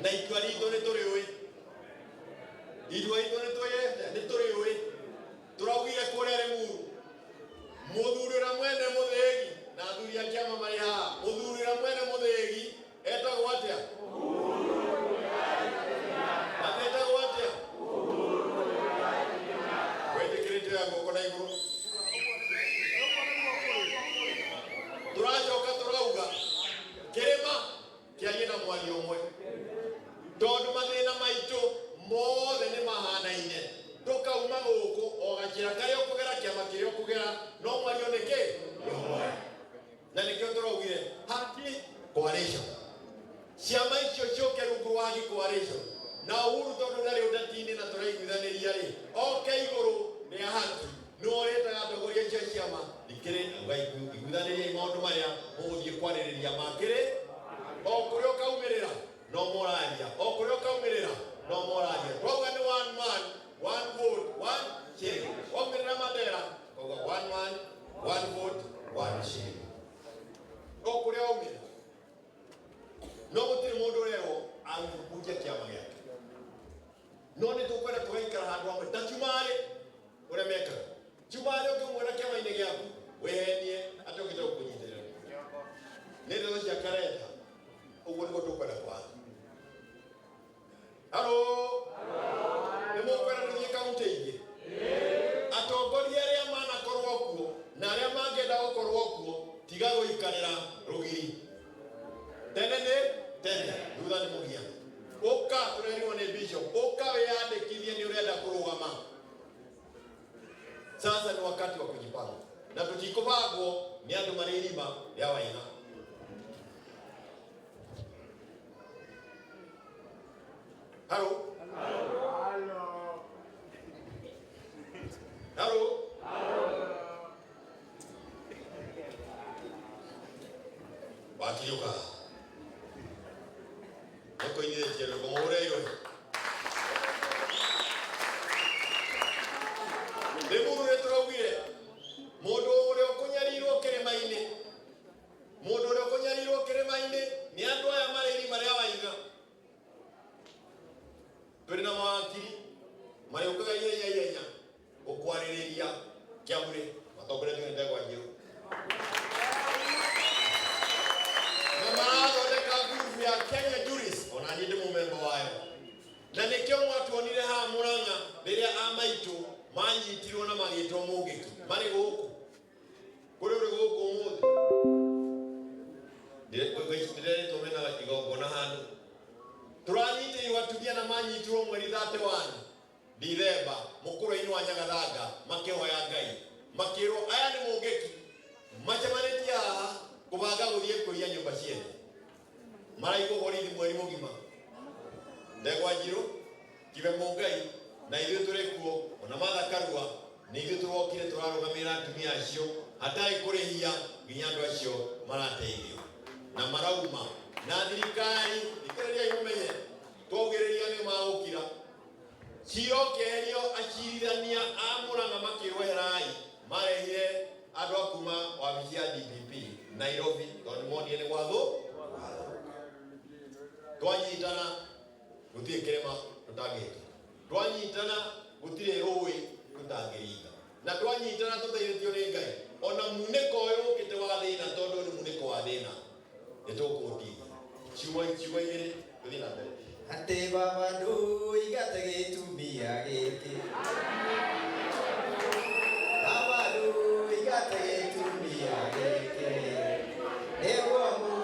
Na itua ritũ nĩ tũrĩũĩ, itua ritũ nĩ tũrĩete, nĩ tũrĩũĩ. Tũraugire kũrĩa Limuru, mũthuri ũrĩa mwene mũthĩgi na athuri a kĩama marĩ haha, mũthuri ũrĩa mwene mũthĩgi etagwo atĩa? Atĩtagwo atĩa? Wĩtĩkĩrĩte ya guoko na igũrũ. Tũracoka tũrauga kĩrĩma kĩarie na mwario ũmwe, tondũ mathĩna maitũ mothe nĩ mahanaine. Tũkauma gũkũ o gacĩra karĩa ũkũgera, kĩama kĩrĩa ũkũgera, no mwario nĩ kĩ? Nĩ ũmwe. Na nĩkĩo tũraugire haki coalition, ciama icio ciũke rungu rwa haki coalition na Uhuru, tondũ ndarĩ ũteti-inĩ na tũraiguithanĩria rĩ, oke igũrũ rĩa haki nĩwe ũrĩtaga atongoria icio ciama ikĩrĩ iguithanĩriai maũndũ marĩa mũgũthiĩ kwarĩrĩria makĩrĩ o kũrĩa ũkaumĩrĩra no moraria, o kũrĩa ũkaumĩrĩra no moraria. Twauga nĩ one man, one vote, one shilling. Waumĩrĩra Mandera ukauga one man, one vote, one shilling, o kũrĩa waumĩra. No gũtirĩ mũndũ ũrerwo angĩbunja kĩama gĩake, no nĩ tũkwenda tũgaikara handũ hamwe ta cumarĩ ũrĩa mekaga. Cumarĩ ũngĩmwĩra kĩama-inĩ gĩaku wĩhenie atĩ ũkĩte gũkũnyitĩrĩra nĩ ndeto cia karenda. Ũguo nĩguo tũkwenda kwana. Haro, nĩ mũkwenda tũthiĩ kaunti ingĩ? Atongoria arĩa manakorwo kuo na arĩa mangĩenda gũkorwo kuo, tiga gũikarĩra rũgiri. Tene nĩ tene, thutha nĩ mũgiano. Ũka, tũrerirwo nĩ bishop, ũka wĩyandĩkithie nĩ ũrenda kũrũgama. Sasa ni wakati wa kujipanga, na tũtikũbangwo nĩ andũ marĩ irima rĩa Waina. Haro, haro, wakiriũka nĩkũinithĩtie rwĩmbo mũhũre irũĩ. Limuru nĩ tũraugire mũndũ ũrĩa ũkũnyarirwo kĩrĩma-inĩ, mũndũ ũrĩa ũkũnyarirwo kĩrĩma-inĩ nĩ andũ aya marĩ irima rĩa Waiga. Tũrĩ na mawakiri marĩũkaga ihenya ihenya gũkwarĩrĩria kĩamũrĩ matongoretio nĩ ndegwa njerũ, na marathondeka ngurubu ya Kenya Juris, ona niĩ ndĩ mũmemba wayo. Na nĩkĩo mwatuonire haha Mũrang'a rĩrĩa a maitũ manyitirwo na magĩtwo mũngĩki marĩ gũkũ. Kũrĩ ũrĩ gũkũ ũmũthĩ ndĩreritwo mena igongona handũ tũranyitĩirwo atumia na manyitirwo mweri 31 Dithemba mũkũrũ-inĩ wa Nyagathanga makĩhoya Ngai, makĩrwo aya nĩ mũngĩki macemanĩtie haha kũbanga gũthiĩ kũiya nyũmba ciene. Maraigwo borithi mweri mũgima. Ndegwa Njirũ, Kibe Mũngai na ithuĩ tũrĩ kuo, ona Martha Karua, nĩ ithuĩ tũrokire tũrarũgamĩrĩra atumia acio hatarĩ kũrĩhia nginya andũ acio marateithio na marauma na thirikari. Thikĩrĩriai mũmenye, twaugĩrĩria nĩ magũkira. Cira ũkĩeherio, acirithania a Murang'a makĩrwo eherai, marehire andũ a kuma wabici ya DPP Nairobi tondũ nĩ monire nĩ gwathũ. Twanyitana gũtirĩ kĩrĩma tũtangĩhĩtũka, twanyitana gũtirĩ rũĩ tũtangĩringa, na twanyitana tũteithĩtio nĩ Ngai, ona munĩko ũyũ ũkĩte wa thĩna, tondũ ũyũ nĩ munĩko wa thĩna, nĩ tũkũũtinia. Ciugo ciugo igĩrĩ tũthiĩ na mbere. Atĩ baba ndũigate gĩtumia gĩkĩ, baba ndũigate gĩtumia gĩkĩ, nĩguo mu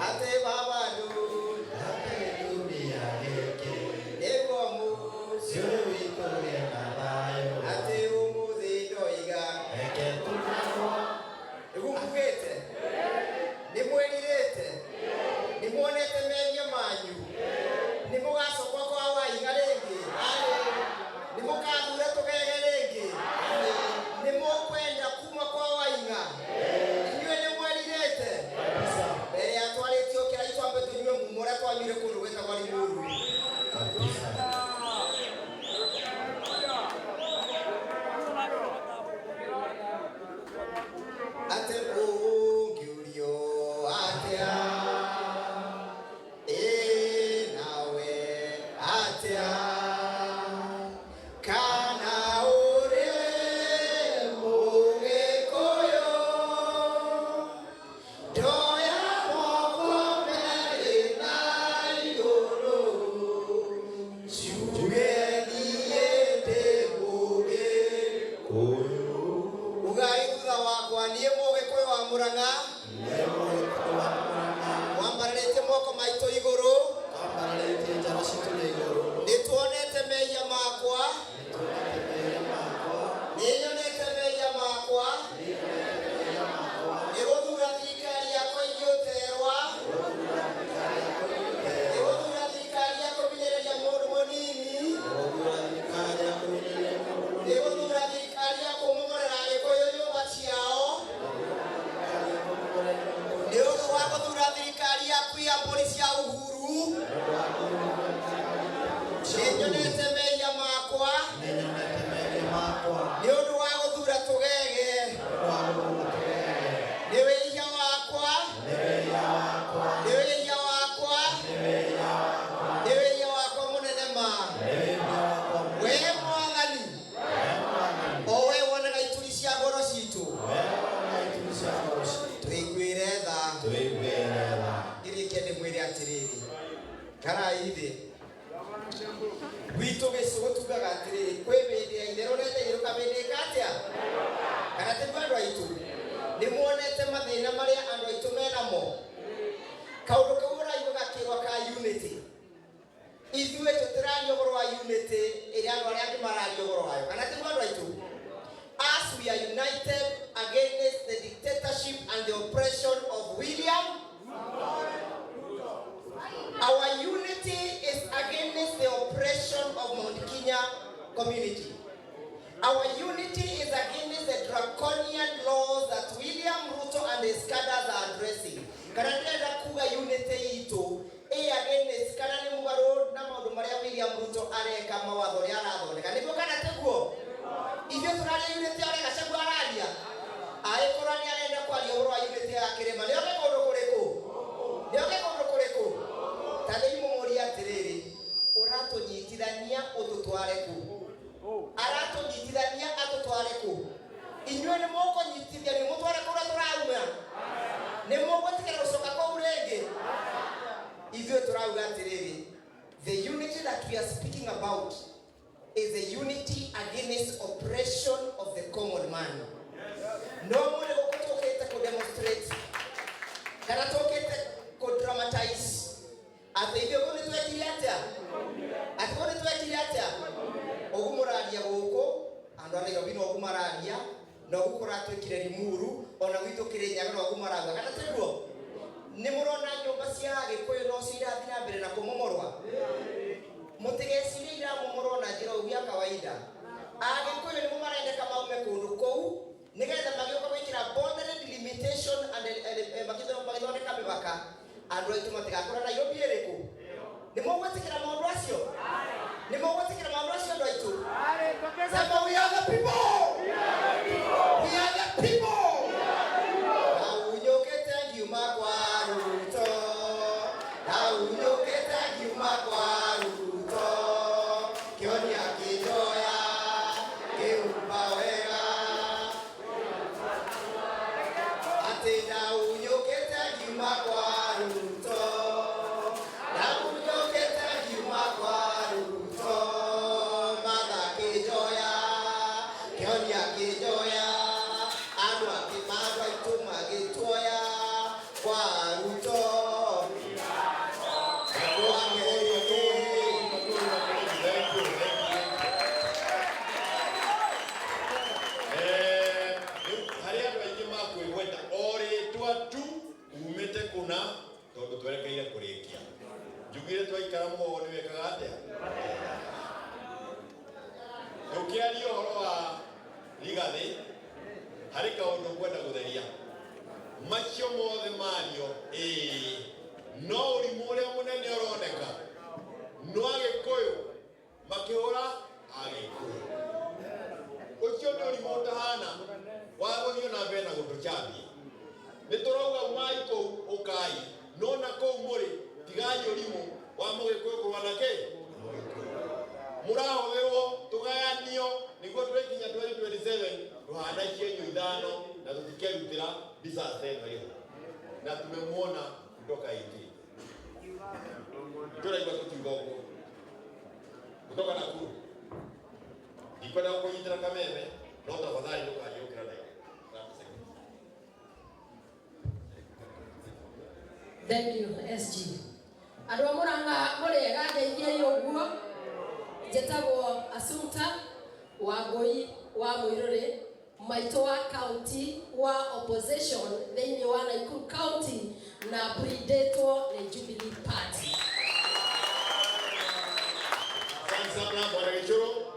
atĩ baba ndũigate gĩtumia gĩkĩ, nĩguo mũciĩ ũyũ witũ ũgĩe na thayũ. Atĩ ũmũthĩ ndoiga reke tunanwo. Nĩguo mugĩte? Nĩ mwĩrirĩte? Nĩ muonete mehia manyu? Nĩ mũgacoka kwa Waiga rĩngĩ? Nĩ mũkathura tũgege rĩngĩ? Nĩ mũkwenda kuma kwa Waiga? Inyuĩ nĩ mwerirĩte? Mbere ya twarĩtio kĩrai twambe tũnyue mumo ũrĩa twanyuire kũndũ gwĩtagwo Limuru. Atĩ ũngĩũrio atĩ Murang'a wambararĩtie moko maitũ igũrũ. Twambararĩtie njara citũ na igũrũ. Nĩ tuonete mehia makwa. Nĩtuonete mehia makwa. Nĩ nyonete mehia makwa. Nĩnyonete mehia makwa. Nĩ gũthura thirikari ya kũiyũterwa. Nĩ gũthura thirikari ya kũhinyĩrĩria mũndũ mũnini. Nĩgũthura thirikari ya kũhinyĩrĩria mũndũ Nĩ mũnini. gũthura thirikari ya kũmomorera Agĩkũyũ nyũmba ciao. Nĩ ũndũ wa gũthura thirikari ya kuiya mbũri cia Uhuru. Nĩ nyonete mehia makwa. Nĩnyonete mehia makwa. Nĩ ũndũ wa gũthura tũgege. Nĩũndũ wa gũthura tũgege. Nĩ wĩhia wakwa. Nĩ wĩhia wakwa. Nĩ wĩhia wakwa. Nĩ wĩhia wakwa. Nĩ wĩhia wakwa mũnene ma. Nĩ wĩhia wakwa mũnene. We Mwathani, Wee Mwathani, o we wonaga ituri cia ngoro citũ, wee wonaga ituri cia ngoro citũ. Tũiguĩre tha. Tũiguĩre tha. Ngĩrĩkia ndĩmwĩre atĩrĩrĩ, karai thĩ gwitũ gĩcũgũ tugaga atĩrĩrĩ, kwĩ mĩndĩ ya itherũ na itherũ kamĩndĩ atĩa kana tiguo andũ aitũ nĩ muonete mathĩna marĩa andũ aitũ menamo. Kaũndũ kau ũraigua gakĩrwa ka unity, ithuĩ tũtĩraria ũhoro wa unity ĩrĩa andũ arĩa angĩ mararia ũhoro wayo, kana tiguo andũ aitũ? As we are united against the dictatorship and the oppression of William, our unity is against the oppression of Mount Kenya community. Our unity is against the draconian laws that William Ruto and his cadres are addressing. Kana ndĩrenda kuga unity itũ ĩ against kana nĩ mũgarũ na maũndũ marĩa William Ruto areka, mawatho ũrĩa arathondeka, nĩguo kana tiguo? Ithuĩ tũraria unity ũrĩa Gachagua araria. Angĩkorwo nĩ arenda kwaria ũhoro wa unity ya kĩrĩma, nĩ oke kũndũ kũrĩkũ? Nĩ oke kũndũ kũrĩkũ? Ta rĩu mũmũrie atĩrĩrĩ, ũratũnyitithania ũtũtware kũ? Aratũnyitithania atũtware kũ? Inyuĩ nĩ mũkũnyitithia nĩ mũtware kũrĩa tũrauma? Nĩ mũgwĩtĩkĩra gũcoka kũu rĩngĩ? Ithuĩ tũrauga atĩrĩrĩ, the unity that we are speaking about is a unity against oppression of the common man. No mũndũ gũkũ tũkĩte kũ demonstrate kana tũkĩte kũ dramatize atĩ ithuĩ kũu nĩ twekire atĩa, atĩ kũu nĩ twekire atĩa. Ũguo mũraria gũkũ andũ a Nairobi noguo mararia, noguo kũratuĩkire Limuru, ona gwitũ Kĩrĩnyaga noguo marauga, kana tiguo? Nĩ mũrona nyũmba cia Agĩkũyũ no cio irathiĩ na mbere na kũmomorwa. Mũtigecirie iramomorwo na njĩra ũguo ya kawaida. Agĩkũyũ nĩmo marendeka maume kũndũ kũu nĩgetha magĩũka gwĩkĩra boundary delimitation and magĩthondeka mĩbaka, andũ aitũ matigakora Nairobi ĩrĩkũ. Nĩ mũgwĩtĩkĩra maũndũ acio? Nĩ mũgwĩtĩkĩra maũndũ acio, andũ aitũ? Sema, "We are the people, we are the people." Ndaunyũkĩte ngiuma kwa Ruto, ndaunyũkĩte ngiuma kwa Ruto, kĩonia kĩnjoya kĩumba wega, atĩ ndaunyũkĩte ngiuma kwa Ruto, ndaunyũkĩte ngiuma kwa Ruto, Martha kĩnjoya kĩonia kĩnjoya, andũ akĩmandũ aitũ magĩtuoya kwa Ruto. Kwa Thank you, thank you. Rĩu harĩ andũ aingĩ makwĩgweta o rĩtwa tu umĩte kũna tondũ twerekeire kũrĩkia. Njugire twaikara muoyo nĩ wekaga atĩa? Tũkĩaria ũhoro wa Rigathĩ, harĩ kaũndũ ngwenda gũtheria. Macio mothe mario ĩĩ, no ũrimũ ũrĩa mũnene ũroneka no Agĩkũyũ makĩhũra Agĩkũyũ. Ũcio nĩ ũrimũ ũtahana wa gũthiĩ na mbere na gũtũcambia. Nĩ tũrauga umai kũu, ũkai, no na kũu mũrĩ tigai ũrimũ wa mũgĩkũyũ kũrũa na kĩ mũrahũthĩrwo tũgayanio nĩguo twĩkinya 2027 tũhana cienyũ ithano na tũtikerutĩra disaster ĩno ĩho na tumemwona kutoka 18 tũraigua tũkiuga ũguo kutoka Nakuru. Ndikwenda gũkũnyitĩra kameme, no tafadhali ndũkanjũkĩra nayo. Thank you SG. Andũ a Mũrang'a mũrĩega, ndeithiai ũguo. Njĩtagwo Assumpta Wangũi wa Mũirũrĩ, maitũ wa county wa opposition thĩinĩ wa Nakuru County na mbundĩtwo nĩ Jubilee Party. Asante sana, Bwana Gichuru.